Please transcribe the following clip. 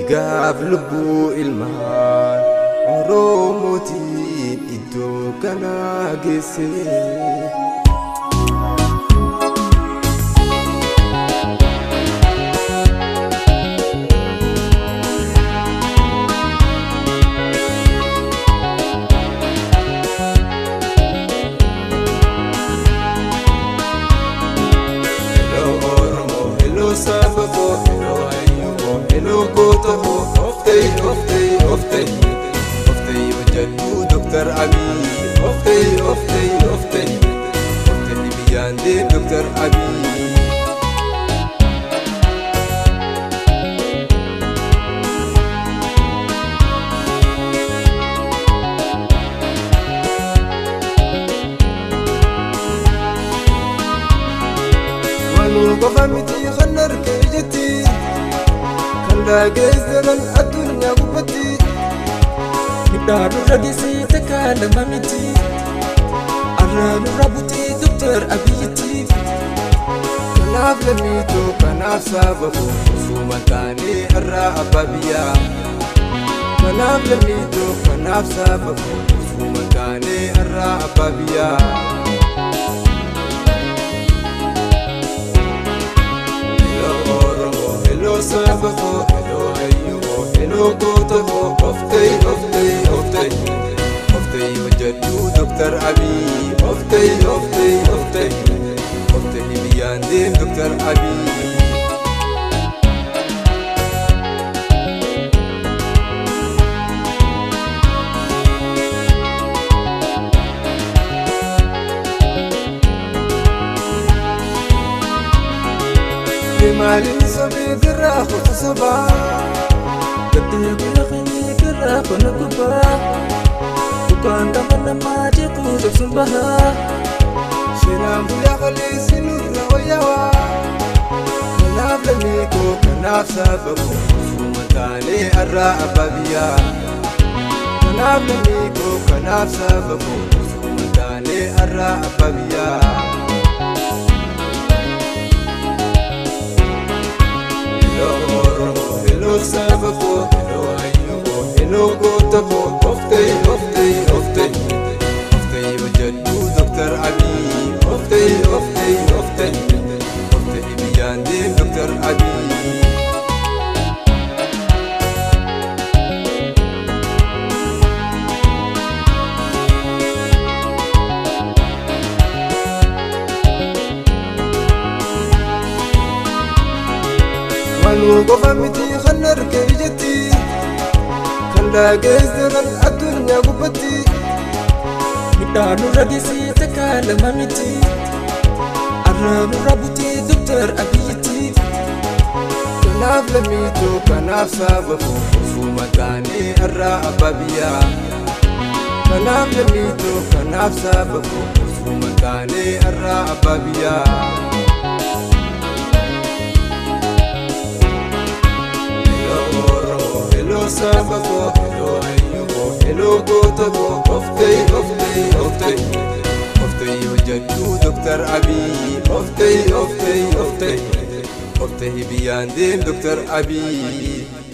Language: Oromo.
Dhiigaaf lubbuu ilmaan Oromootiin iddoo kana geesse. Hello Oromo, hello saba koo, hello hayyuu koo, hello goota koo, of ta'i, of ta'i, of ta'i. Of ta'i hojjedhu Dr. Abiy, of ta'i, of ta'i, of ta'i. Of ta'i biyyaan deem Dr. Abiy. Wanuu qofa miti kan arge ijatti, kan dhageessisan addunyaa gubbatti. Midhaan nurra geessee takka lama miti. Arraa nurra butee Dr. Abiyyitti. Kanaaf lammiitoo, kanaaf saba koo, osuma taanee irraa abbaa biyyaa. Kanaaf lammiitoo, kanaaf saba koo, osuma taanee irraa abbaa biyyaa. Hello Oromo, hello saba koo, hello hayyuu koo, hello goota koo, of ta'i, of ta'i, of ta'i. Of ta'i hojjedhu Dr. Abiy, of ta'i, of ta'i, of ta'i. Of ta'i biyyaan deem Dr. Abiy. Maaliin sobee garaa kutu sobaa? Gaddee guyyaa keenya garaa kana gubbaa. Dhugaan gama namaa jeequu cabsuun bahaa. Shiraan bulaa qaleessi nurra wayyaawaa. Kanaaf lammii koo, kanaaf saba koo, osuma taanee irraa abbaa biyyaa. Kanaaf lammii koo, kanaaf saba koo, osuma taanee irraa abbaa biyyaa. Hello Oromo, hello saba koo, hello hayyuu koo, hello goota koo, of ta'i, of ta'i, of ta'i. Of ta'i hojjedhu Dr. Abiy, of ta'i, of ta'i, of ta'i. Of ta'i biyyaan deem Dr. Abiy. Wanuu qofa miti kan arge ijatti, kan dhageessisan addunyaa gubbatti. Midhaan nurra geessee takka lama miti. Arraa nurra butee Dr. Abiyyitti. Kanaaf lammiitoo, kanaaf saba koo, osuma taanee irraa abbaa biyyaa. Kanaaf lammiitoo, kanaaf saba koo, osuma taanee irraa abbaa biyyaa. Hello Oromo, hello saba koo, hello hayyuu koo, hello goota koo, of ta'i, of ta'i, of ta'i. Of ta'i hojjedhu Dr. Abiy, of ta'i, of ta'i, of ta'i. Of ta'i biyyaan deem Dr. Abiy.